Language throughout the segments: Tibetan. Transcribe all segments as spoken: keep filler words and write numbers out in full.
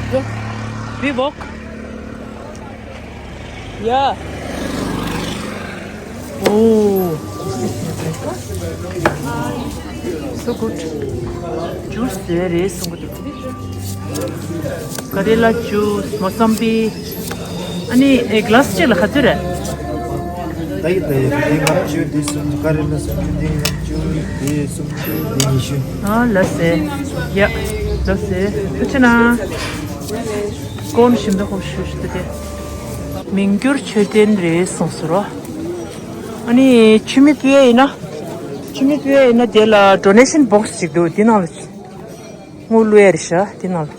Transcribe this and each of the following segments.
We walk. Yeah. Oh. So good. Juice རེ་རེ་གསུང་གི་འདུག་ཀ་རེ་ལ་ཇུས། མོ་སམ་བི། ཨ་ནི་ཨེ་ག་ལ་སི་གཅིག་ལ་ག་ཚོད་རེད། ད་ཡི་ད་ཡི་འདི་ལྔ་བཅུ། འདི་སུམ་ཅུ། ཀ་རེ་ལ་སུམ་ཅུ། འདི་ལྔ་བཅུ། འདི་སུམ་ཅུ། འདི་ཉི་ཤུ། ཨ་ལ་སེ། ཡ། ལ་སེ། ཐུགས་རྗེ་གནང་། ཀོན་ཞིམ་པོ་ཞུ་ཞུ་དེ། མིང་འགྱུར་མཆོད་རྟེན་རེད་གསུངས་སོ་རོ། ཨ་ནི་ཆུ་མིག་ཕུལ་ཡ་ཡིན་ན། ཆུ་མིག་ཕུལ་ཡ་ཡིན་ན་དེ་ལ་ཌོ་ནེ་ཤན་བོག་སི་ཅིག་འདུག་དེ་ནང་ལ་དངུལ་བླུག་ཡ་རེད་ཤག་དེ་ནང་ལ།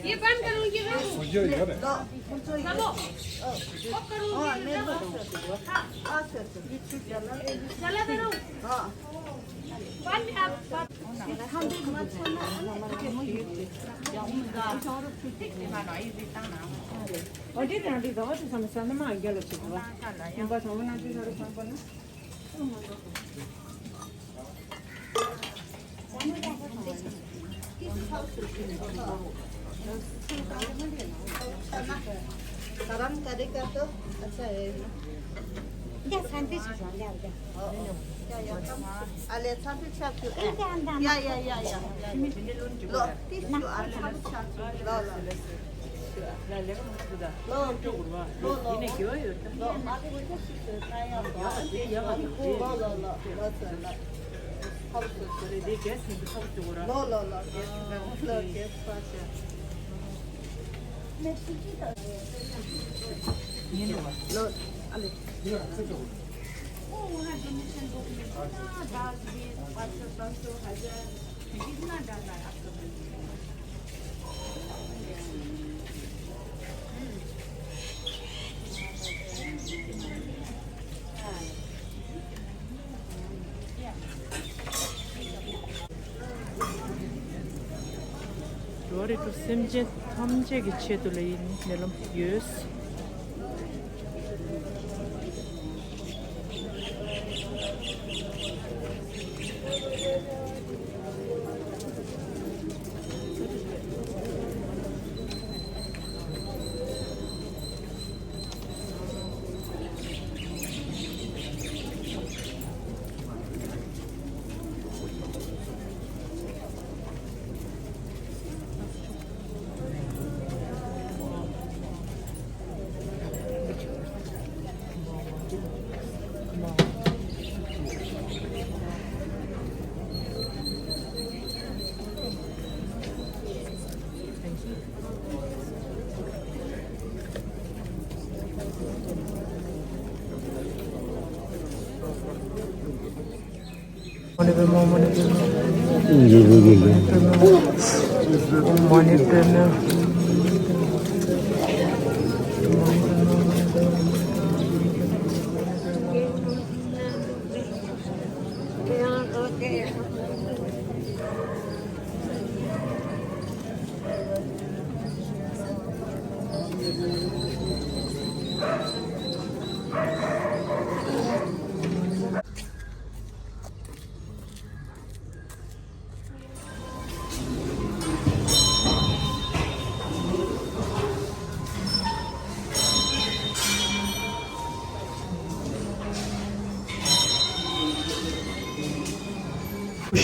ये बंद करो, ये बंद। चलो। ऑफ करो, ये बंद करो। चला करो। बंद आप। गरम करेगा तो अच्छा है ना। क्या शांति से जाओ, ले आओ, ले आओ। क्या, या, कम, अले, शांति से आप क्यों? क्या, क्या, क्या, या। लो, तीस क्यों? अले, शांति से। लो, लो। ལ་ལས་ཀ་མང་པོ་འདུག་ད། ལོ་ལོ་ལོ་ལོ། ཡིན་ནས་རྒྱུ་ཡོད་ད། ལོ་ཨ་ཁུ་ཁུ་ཤི་ཤི་ན་ཡང་ཡ་དེ་ཡ་མ་འདུག་དེ། ལོ་ལོ་ལོ་ལོ་ཟེར་ལ། ཁ་བུ་སོ་སོ་རེད་དེ་གས་ཡིན་དུ་ཁ་བུ་སོ་ར། ལོ་ལོ་ལོ་གས་ལོ་གས་པ་ཤ། ཡིན་ནོ། ལོ་ཨ་ལེ། वो वहाँ डोनेशन बुक में कितना दस बीस पाँच सौ पाँच सौ हजार कितना डालना है आप लोग? འགྲོ་བ་རིགས་དྲུག་སེམས་ཅན་ཐམས་ཅད་ཀྱི་ཆེད་དུ་ལ་ཡིན་སྨོན་ལམ་ཡོད།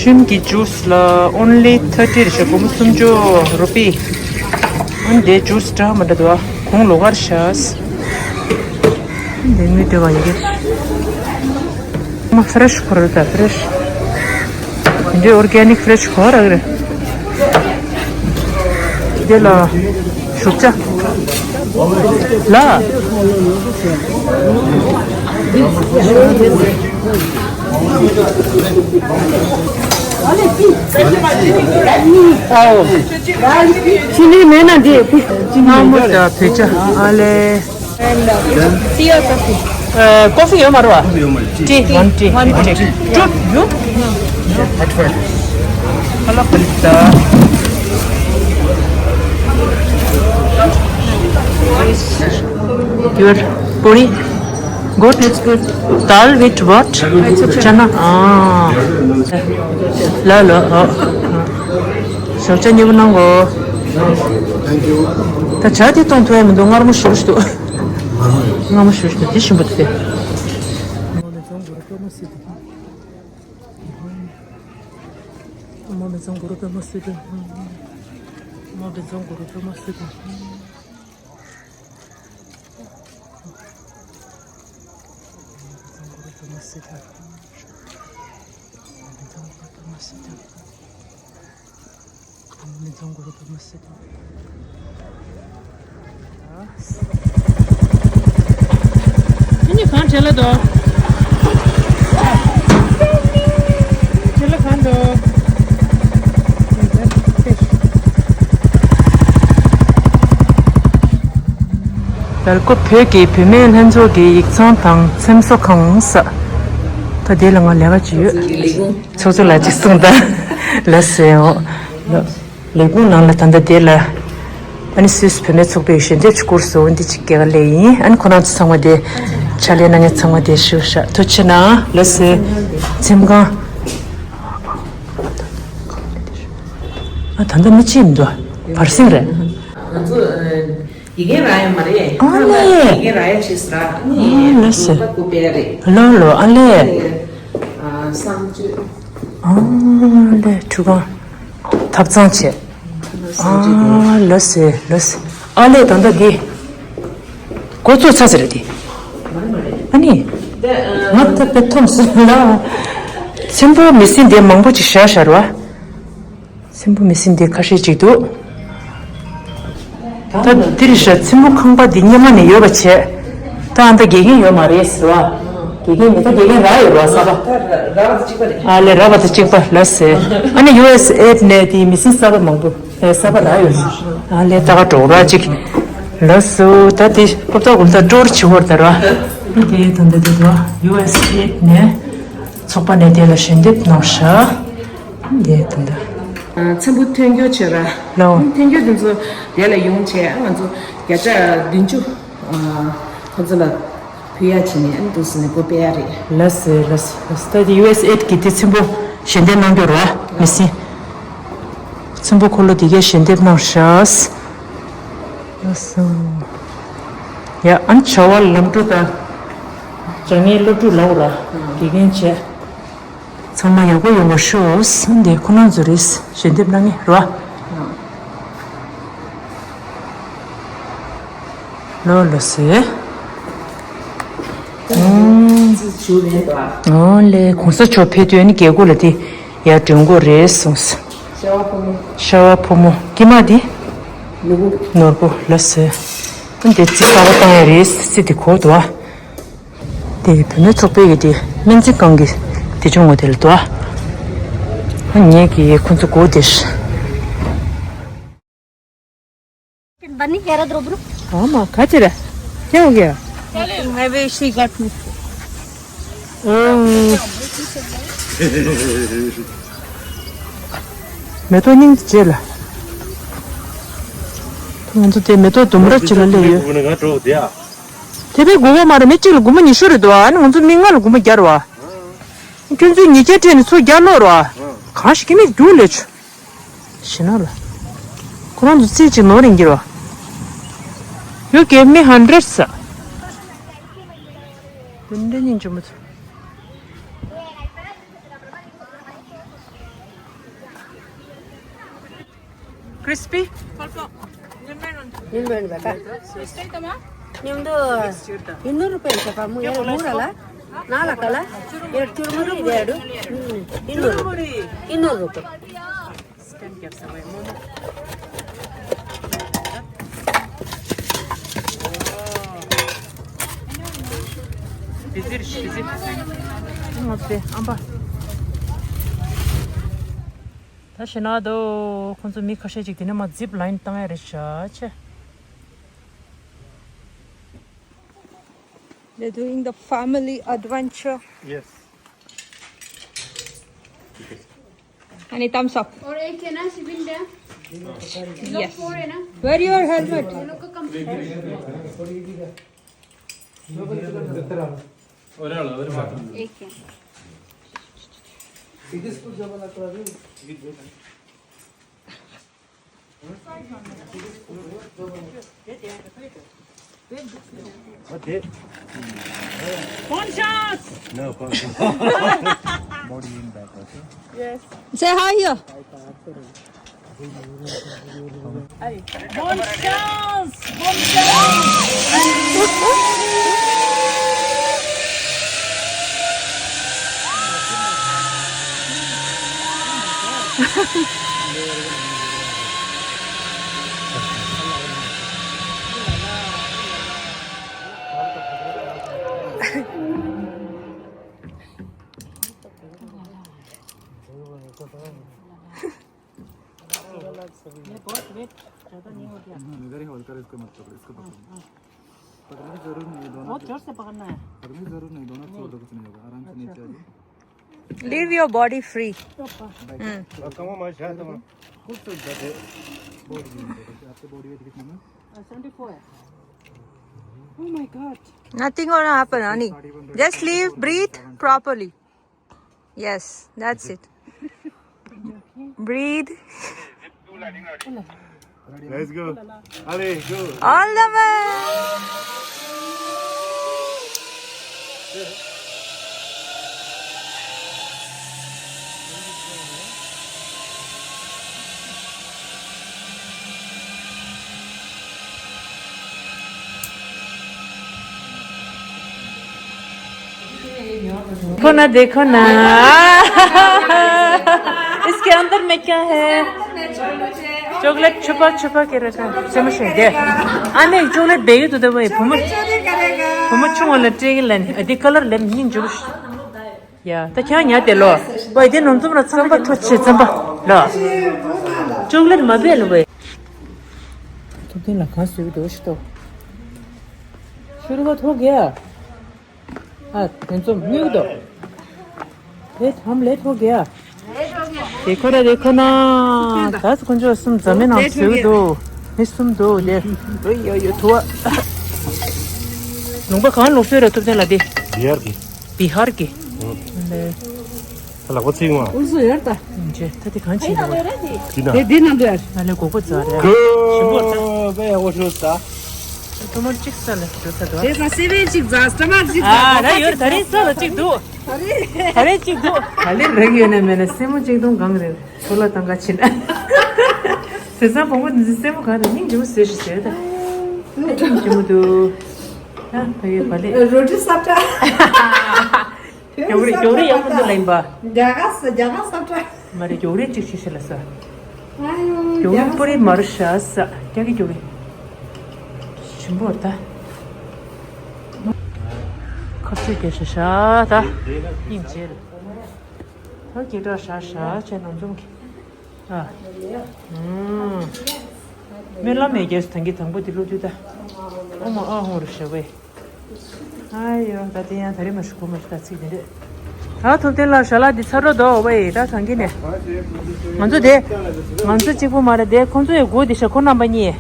ཤིམ་གྱི་ཇུས་ལ་only thirty རེད་ཤག་སྒོར་མོ་སུམ་ཅུ་རུ་པི། ཨ་ནི་དེ་ཇུས་འདྲ་མི་འདྲ་འདུག་ཨ། གོང་ལོགས་ཀར་ཤག་དེ་མི་འདྲ་བ་ཡིན་གྱི། མ་ཧྥ་རེཤ་ཁོ་ར་ད་ཧྥ་རེཤ། འདི་ཨོར་གེ་ནིག་ཧྥ་རེཤ་ཁོ་ར་རེད། འདི་ལ་ཞུགས་ཆ། ལ། ཨོ། ཅི་ནི་མེད་ན་འདི་ཕུ་ཅི་ནི་མེད་ད་བེ་ཅ་ཨ་ལེ། Tea or coffee? Uh, coffee ཡོད་མ་རེད་བ། Tea, one tea. One tea. Two, you? Hello, Kalita. Your puri? Good? It's good. Dal with what? It's okay. Chana? Ah. ལ་ལ། ཨོ། ཞོགས་ཇ་མཉེས་པོ་གནང་གོ། Thank you. ད་ཇ་དེ་གཏོང་ཐུབ་ཡ་མི་འདུག་མངར་མོ་ཞེ་པོ་ཞིག་འདུག་མངར་མོ་ཡོད། མངར་མོ་ཞེ་པོ་ཞིག་འདུག་དེ་ཞིམ་པོ་འདུག་དེ། མོ་མི་ཚང་གུ་རུ་པད་མ་སི་ཏུ། མོ་མི་ཚང་གུ་རུ་པད་མ་སི་ཏུ། མོ་མི་ཚང་གུ་རུ་པད་མ་སི་ཏུ། ཨ་ནི་གང་བྲེལ་ལ་འདུག་བྲེལ་ལ་གང་འདུག་བལ་ཀོབ་བོད་ཀྱི་བུད་མེད་ལྷན་ཚོགས་ཀྱི་ཡིག་ཚང་དང་འཚེམ་བཟོ་ཁང་ས། ད་དེ་ལ་ང་ལས་ཀ་ཅིག་ཡོད། ཚོགས་གཙོ་ལགས་ཅིག་གསུངས་དང་། ལགས་སེ་འོ། ལགས། ལས་ཁུངས་ནང་ལ་ད་ལྟ་དེ་ལ། ཨ་ནི་སུད་སི་བུད་མེད་ཚོགས་པའི་ཞལ་འདེབས་ཅིག་བསྐུར་སོང་། འདི་ཅིག་སྐྱེལ་ག་སླེབས་ཡིན། ཨ་ནི་ཁོ་རང་ཚོ་ཚང་མ་དེ་ཕྱག་ལས་གནང་མཁན་ཚང་མ་དེ་ཞུ་ཤག་ཐུགས་རྗེ་གནང་། ལགས་སེ། འཚེམ་ཁང་། ཨ་ད་ལྟ་མི་གཅིག་མི་འདུག་བར་གསེང་རེད། ང་ཚོ་དགེ་རྒན་རག་ཡོད་མ་རེད། ཨ་ལས། དགེ་རྒན་རག་ཡ་བྱས་ཟེར་ར། ཨ་ནི་ལགས་སེ། ད་སྐུ་པས་རེད། ལོ་ལོ་ཨ་ལས། ཨ་གསང་སྤྱོད། ཨ་ལས་ཁྲུས་ཁང་། ཐབ་ཚང་བྱས། ཨ་ལགས་སེ་ལགས་སེ། ཨ་ལས་ད་ལྟ་འདི། འགོ་བཙུགས་ཚར་ཟེར་རེད་དེ། ཨ་ནི། ང་ད་དཔེ་ཐོམ་སོང་ལ། ཚེམ་བུ་མི་སྲིན་དེ་མང་པོ་ཅིག་བཞག་བཞག་ར། ཚེམ་བུ་མི་སྲིན་དེ་ཁ་ཤས་ཅིག་འདུག་ད་འདིར་ཤ་ཚེམ་བུ་ཁང་པ་འདི་སྔོན་མ་ནས་ཡོད་པ་བྱས། ད་ཨ་ད་དགེ་རྒན་ཡོད་མ་རེད་ཟེར་བ། དགེ་རྒན་མི་ད་དགེ་རྒན་རག་ཡོད་ར་གསར་པ། ཨ་ལས་རག་པ་དང་གཅིག་པ་ལགས་སེ། ཨ་ནི་ཡུ་ཨེས་ཨེད་ནས་དེ་མི་སྲིན་གསར་པ་མང་པོ་ཨེ་གསར་པ་རག་ཡོད་ར། ཨ་ལས་ད་ག་འགྲོ་ར་ཅིག་ལགས་སོ། ད་དེ་ཀོབ་ཏ་ཀོབ་ཏ་ཀྲོར་ཆི་བོར་ད་ར། དེ་ད་འདི་དེ་ར་ཡུ་ཨེས་ཨེད་ནས་ཚོགས་པ་ནས་དེ་ལ་ཞལ་འདེབས་གནང་ཤག་དེ་ད་འདི། ཚེམ་བུ་ཐོན་རྒྱུ་བྱེད་ར། ལའོ། ཐོན་རྒྱུ་དེ་ཚོ་དེ་ལ་ཡོང་བྱས་ང་ཚོ་བརྒྱ་ཆ་བདུན་ཅུ་ཁོ་ཚོ་ལ་ཕུལ་ཡ་བྱས་ནས་ཨ་ནི་འདུག་སེ་ནས་སྒོ་ཕྱེ་ཡ་རེད། ལགས་སེ་ལགས་སེ་ལགས་སེ། ད་དེ་ཡུ་ཨེས་ཨེད་ཀྱི་དེ་ཚེམ་བུ་ཞལ་འདེབས་གནང་རྒྱུ་ར་མི་སྲིན། ཚེམ་བུ་འཁོར་ལོ་དེ་གས་ཞལ་འདེབས་གནང་ཤག་ལགས་སོ། ཡ་ཨ་ནི་བྱ་བ་ལམ་འགྲོ་དང་། བྱ་ངན་སློབ་ཕྲུག་ལའོ་ར། དགེ་རྒན་བྱས། ཚང་མ་ཡག་པོ་ཡོང་བ་ཤོག་འདི་ཁོ་རང་ཚོ་རེད། ཞལ་འདེབས་གནང་ངེས་རོ། ལོ་ལོ་སེ། ཨོ་ལེ་གོང་ས་མཆོག་ཕེབས་དུས་ནི་རྒྱལ་སྒོ་ལ་དེ་ཡར་འགྲོ་དགོས་རེད་གསུངས། ཤ་བ་ཕོ་མོ། ཤ་བ་ཕོ་མོ་དཀྱིལ་མ་དེ། ནོར་བུ། ནོར་བུ་ལོ་སེ། འདི་རྩི་ཁ་བ་བཏང་ཡ་རེད། རྩི་དེ་གོ་འདུག་ཨ། དེ་བུད་མེད་ཚོགས་པའི་གི་དེ་སྨན་རྩིས་ཁང་གི་དེ་བྱུང་བ་དེ་ལ་དོ། ཨ་ངས་ཀྱི་ཁོ་ཚོ་སྒུག་བསྡད་ཤག Bunny, here are the rubber. ཨ་མ་ག་ཅི་རེད། ཁྱེད་འོ་གི། Maybe she got me. ཨོ། མེ་ཏོག་སྙིང་རྗེ་ལ། ང་ཚོ་དེ་མེ་ཏོག་ལྡུམ་ར་ཅིག་ལ་སླེབས་ཡོད། དེ་བས་དགོས་པ་མ་རེད། མི་གཅིག་ལ་སྒོར་མོ་ཉི་ཤུ་རེད་འདུག་ཨ་ནི་ང་ཚོ་མི་ལྔ་ལ་སྒོར་མོ་བརྒྱ་རེད་བ། ཁྱོད་ཚོས་ཉིས་བརྒྱ་སྤྲད་ནས་ཚུར་བརྒྱ་ལོག་རེད་བ། གང་ཞིག་གི་མི་རྒྱུག་ལས་ཆུ། ཞེ་ན་ལ། ཁོ་རང་ཚོ་རྩིས་གཅིག་ནོར་རིན་གྱི་རེད་བ། ཡོད་ཀྱི་མི་ཧན་ཌེ་རེད་ས། དེ་འདྲ་སྙིང་རྗེ་མོ་ཚོ། Crispy? ཉིན་མོ་ནི་བ་ད། ཉིན་མོ། ཡིན་ནོ་རུ་པན་ཆ་པ་མུ་ཡར་མུ་ར་ལ། ན་ལ་ཀ་ལ། ཡར་ཁྱུར་མུ་རི་ཡར་རུ། ཡིན་ནོ་རུ། ཡིན་ནོ་རུ་པན། བི་ཟིར་བི་ཟིར། ང་ཚོའི་ཨམ་པ། ད་ཤི་ན་དོ་ཁོང་ཚོ་མི་ཁ་ཤས་ཅིག་དེ་ནས་མ་ཛིབ་ལ་ཡིན་བཏང་ཡ་རེད་ཤག་ཆེ། They're doing the family adventure. Yes. Any thumbs up? और एक है ना शिविंद्र? Yes. Four है ना? Where your helmet? ये लोग का कम. एक है. Bonne chance! No, bonne chance. Yes. Say hi here. Bonne chance! Bonne chance! ये बहुत वेट ज़्यादा नहीं हो गया? नहीं, इधर ही होल्ड कर, इसको मत पकड़ो, इसको पकड़ो। पकड़ने की जरूरत नहीं है, दोनों बहुत जोर से पकड़ना है। पकड़ने की जरूरत नहीं, दोनों छोड़ दो, कुछ नहीं होगा, आराम से नीचे आ जाओ। Leave your body free. आपके बॉडी वेट कितना है? सेवेंटी फोर है। Oh my God. Nothing gonna happen, honey. Just leave, breathe properly. Yes, that's it. Breathe. Let's go. Allez, go. All the best. देखो ना, देखो ना। इसके अंदर में क्या है? चॉकलेट छुपा छुपा के रखा है। समझ गए? अने चॉकलेट बेगी तो दे भाई, भूमि, भूमि छुआ ले, टेगी लेने। अदि कलर ले, नहीं जुलूस। ཡ། ད་ཁྱང་ཉལ་ཏེ་ལོ། ཝེ་དེ་ནོར་འཛོམས་ལ་རྩམ་པ་ཐོ་ཆེ་རྩམ་པ་ལ། ཅོག་ལེ་ཊི་མ་བེ་ལ་ཝེ། ཐུབ་བསྟན་ལ་གང་བཟོས་འདུག་ཤི་ཏོ། ཤུ་རུ་བ་ཐོ་གེ་ཨ། ཨ་དེ་ཚོ་མྱུག་དོ། དེ་ཐམ་ལེ་ཐོ་གེ་ཨ། དེ་ཁོ་ར་དེ་ཁོ་ན། ད་སུ་ཁོ་ཚོ་གསུམ་འཛམ་མེ་ནང་བཟོས་འདུག་མི་གསུམ་འདུག་དེ། ཨོ་ཡོ་ཡོ་ཐུ་བ། ལུང་པ་གང་ལོག་བཟོས་ར་ཐུབ་བསྟན་ལ་དེ། བི་ཧར་གི། བི་ཧར་གི། ལག་པ་ཚིག་མ། ཨུ་སུ་ཡར་ལྟ། ཇེ་ད་དེ་གང་བྱེད་འདུག་དེ་ན་དེ་འདི་ནང་དུ་ཡར། ང་ལས་གོག་པ་ཛར་རེད། ཞིམ་པོ་ད། བེ་ཨོ་ཤོ་ད། ཊོ་མ་ཊོ་གཅིག་ས་ལ་འགྲོ་ས་འདུག་དེ་ས་སེ་བེ་གཅིག་ཛར་ཊོ་མ་ཊོ་གཅིག་ཛར། ཨ་ར་ཡོད་ད་རེས་ས་ལ་གཅིག་འདུག་ད་རེས་གཅིག་འདུག་ད་ལེ་རེག་ཡོད་ན་མེད་ན་སེན་མོ་གཅིག་དུང་གང་རེད། ཚོ་ལ་ཏང་ག་ཕྱིན། དེ་ཚང་བོང་བུ་འདི་སེན་མོ་གང་རེད། སྙིང་རྗེ་མོ་བཟོས་ཤིག་ཟེར་ད། སྙིང་རྗེ་མོ་འདུག་ད་ད་ཡོད་པ་ལེ། རོ་ཏི་ས་ཏྲ། རྒྱུགས་རེ་རྒྱུགས་རེ་ཡག་པོ་འདུག་ལེན་པ། རྒྱ་གར་ས་རྒྱ་གར་ས་ཏྲ། མ་རེད། རྒྱུགས་རེ་གཅིག་ཤེས་ཤེས་ལ་ས། ཨ་ཡོ། རྒྱུགས་རེ་པུ་རི་མར་ཤ་ས་རྒྱ་གི་རྒྱུགས་རེ། ཞིམ་པོ་ད། ཁ་ཚིག་རྒྱ་ཤ་ཤ་ད། སྙིང་རྗེ་ལ། ད་སྐད་གྲགས་ཤ་ཤ་བྱས་ནང་འཛོམས་ཀྱི། ཨ། ཨུམ། སྨོན་ལམ་མེད་རྒྱས་སུ་དང་གི་དང་པོ་དེ་བླུགས་དུས་ད། ཨོ་མ་ཨ་ཧོ་རུ་ཤ་བས། ཨ་ཡོ་ད་དེ་ཡང་ད་རེས་མ་ཤི་གོ་མ་ཤི་ད་ཚིག་དེ་འདྲས། ད་ཐུབ་བསྟན་ལགས་ཞལ་ལག་འདི་ཚར་རོ་དོ་བས་ད་གང་གི་ནས། ང་ཚོ་དེ། ང་ཚོ་གཅིག་པུ་མ་རེད་དེ་ཁོང་ཚོ་ཡི་སྒོ་འདི་ཤ་ཁོ་རྣམ་པ་གཉིས།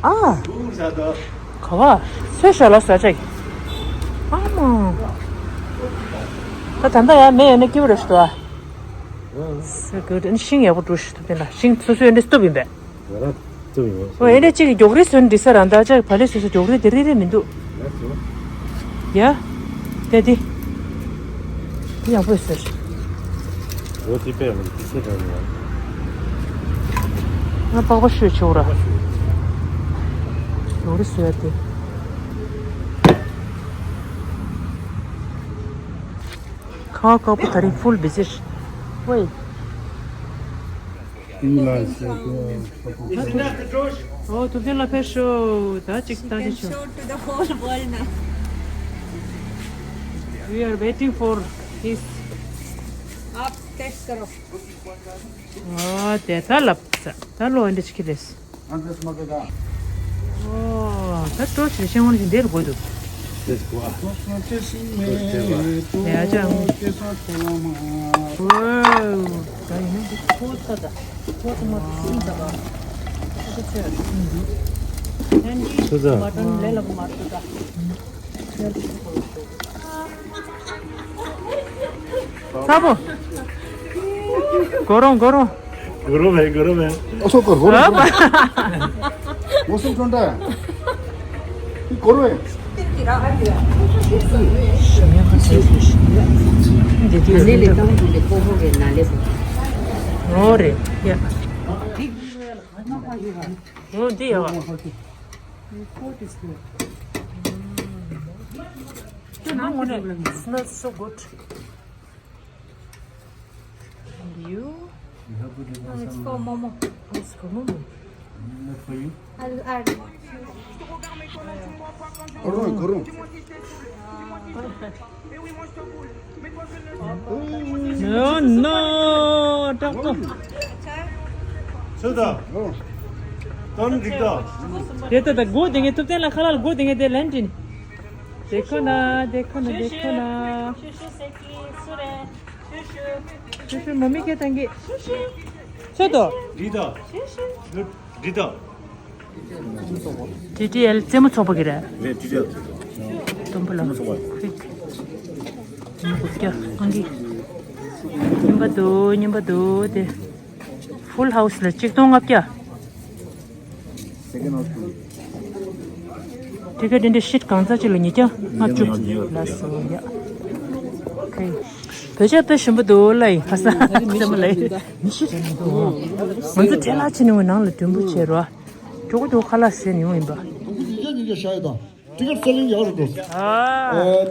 ཨ། ག་བ། སོས་ཤ་ལ་ས་ཆ་གི། ཨ་མ། ད་ད་ད་ཡ་མེ་ཡོད་ན་སྐྱིད་པོ་རེད་ཤི་ཏོ་ཨ། ས་གི་ཤིང་ཡག་པོ་འགྲོ་ཤི་ཐུབ་བསྟན་ལ་ཤིང་སོ་སོའི་འདི་སྟོབས་ཡིན་པས། ང་རང་ཚོ་ཡོད། ཨོ་ཨེ་འདྲ་གཅིག་གི་མགྱོགས་རིལ་སོན་འདྲི་ས་རང་ད་ཅག་བ་ལེ་སོ་སོ་མགྱོགས་རིལ་དེ་རིལ་རིལ་མི་འདུག་ཡ། དེ་དེ། དེ་ཡག་པོ་ཟེར། ང་པགས་པ་ཤོད་ཆོག་ར། མགྱོགས་རིལ་སོ་ཡ་དེ། ཁ་བ་དཀར་པོ་ད་རིང་ཧྥུལ་བི་ཟི་ཝེ། ཨོ་ཐུབ་བསྟན་ལ་ཕེབས་ཤོག་ད་ཅིག་ལྟ་ཅིག་ཤོག Show to the whole world now. We are waiting for his. आप ཨོ་དེ་ད་ལབ་ས་ད་ལོ་འདི་ཅི་ཁི་རེད། ཨོ་ད་ཏོ་ཞེ་ཤེས་ངོ་ནི་འདིར་དགོས་འདུག་ཡ་ཅང་། ཨོ་ད་ཡིན་ན་འདི་ཁོ་ས་ད་ཁོ་ས་མ་སུན་ད་ག་ཁོ་ས་ཆེ་ཨ་འདི་མ་ཏོན་ལེ་ལ་མ་ཏོ་ད། ཚ་པོ། གོ་རོང་གོ་རོང་། གོ་རོང་མེད་གོ་རོང་མེད། ཨ་སོ་གོ་རོང་། ཨ་པ། མོ་སུམ་ཁྲོན་ཏ། གོ་རོང་མེད། འདི་དུས་ནས་ལས་དང་དུས་ལས་ཀོ་ཧོ་རེ་ན་ལས་པོ། ཨོ་རེད་ཡ། ཨོ་འདི་ཡ་བ། What is that? Mm. It smells so good. And you? You have put it on. No, it's some, for uh, Momo. It's for Momo. Not for you? I'll add. Koro, koro. No, no, don't go. Soda. Don't drink. དེ་ལྟ་དང་སྒོ་དེ་ངས་ཐུབ་བསྟན་ལ་ཁ་ལག་སྒོ་དེ་ངས་དེ་ལན་དྲིན། དེ་ཁོ་ན་དེ་ཁོ་ན་དེ་ཁོ་ན། ཤུ་ཤུ་མ་མི་ཁེ་ཐང་གི། ཚོད་དོ། འདི་དང་། འདི་དང་། ཊི་ཊི་ཨེལ་རྩེད་མོ་ཚོགས་པ་གི་རེད། རེད་ཊི་ཊི་ཨེལ། སྟོན་པ་ལ། རྩེད་མོ་ཚོགས་པ། རིག་མི་དགུ་བརྒྱ་ཨང་ཀི། རྙིང་པ་འདུག་རྙིང་པ་འདུག་དེ། ཧྥུལ་ཧའུ་སི་ལ་ཆིག་སྟོང་ལྔ་བརྒྱ། ཊི་ཀེ་ཊི་འདི་འདྲ་ཤིཊ་གང་ཚ་ཅིག་ལ་ཉིས་བརྒྱ་ལྔ་བཅུ་ལ་སོ་ཡ། ཁེ། བོད་ཇ་དཔེ་ཞིམ་པོ་འདུག་ལ་ཡིན་ཁ་ས་རྩེད་མོ་ལ་ཡིན། མི་ཤིཊ་འདུག་ང་ཚོ་ཁྲལ་ལག་ཕྱིན་ནས་ནང་ལ་མགྲོན་པོ་བྱེད་རོགས། གྲོགས་པོ་གྲོགས་ཁ་ལག་ཟས་ནས་ཡོང་ཡིན་པ། ཉིས་བརྒྱ་ཉིས་བརྒྱ་བཞག་ཡོད་དོ། ཊི་ཀེ་ཊི་སེ་ལིང་ཡག་རུ་འགྲོ། ཨ། ཨ་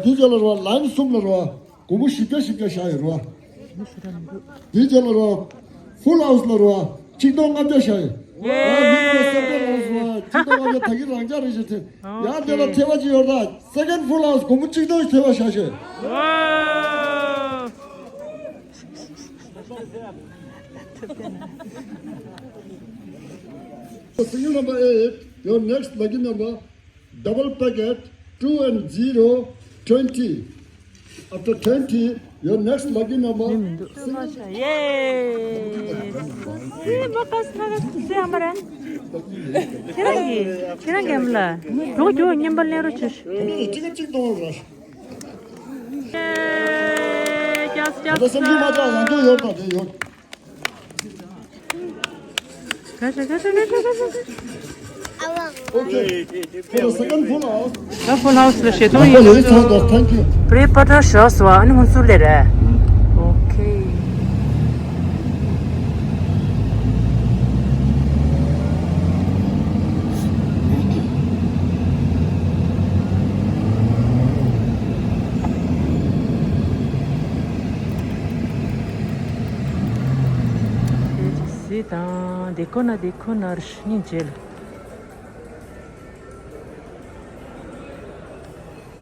འདི་རྗེས་ལ་རོ་ལན་གསུམ་ལ་རོ། སྒོར་མོ་བཞི་བརྒྱ་བཞི་བརྒྱ་བཞག་ཡོད་རོ། འདི་རྗེས་ལ་རོ། ཧྥུལ་ཧའུ་སི་ལ་རོ། ཆིག་སྟོང་ལྔ་བརྒྱ་བཞག་ཡོད། ཡེ། ཨ་འདི་ཚོ་ལ་སེ་ཀེན་ཧའུ་སི་ལ་ཆིག་སྟོང་ལྔ་བརྒྱ་ད་གི་རང་འཇགས་རེད་ཞེས་ཐེ། ཡང་དེ་ལ་ཐེ་བ་ཅི་ཡོད་ད། སེ་ཀེན་ཧྥུལ་ཧའུ་སི་སྒོར་མོ་ཆིག་སྟོང་ཞིག་ཐེ་བ་བཞག་ཞེས། ཝའོ། Single number eight, your next lucky number, double packet, two and zero, twenty. After twenty, your next lucky number, single. ཡེ། སི་མ་ཀ་སི་ན་ཀ་སི་ཨ་མ་ར། ཁྱེད་རང་གིས་ཁྱེད་རང་གིས་ཨ་མ་ལ་འགྲོ་རྒྱུ་བརྙན་པར་ལེན་རོགས་བྱོས། ཅི་ག་ཅིག་གཏོང་ར། ཡེ། ཀྱག་ཀྱག་ད་སེམས་ཅན་མ་ཅག་ཡང་འདུག་ཡོད་པ་དེ་ཡོད། ད་ཧྥུལ་ཧའུ་སི་ལ་ཞེ་ཐོང་ཡོད་འདུག Thank you. པྲེ་པ་ཏྲ་ཤོ་སི་ཝ་ཨ་ནི་ཧུན་སུར་ལེ་རེད། ཨོ་ཁེ། སི་དང་དེ་ཁོ་ན་དེ་ཁོ་ན་རི་ཉིན་བྱེད་ལ།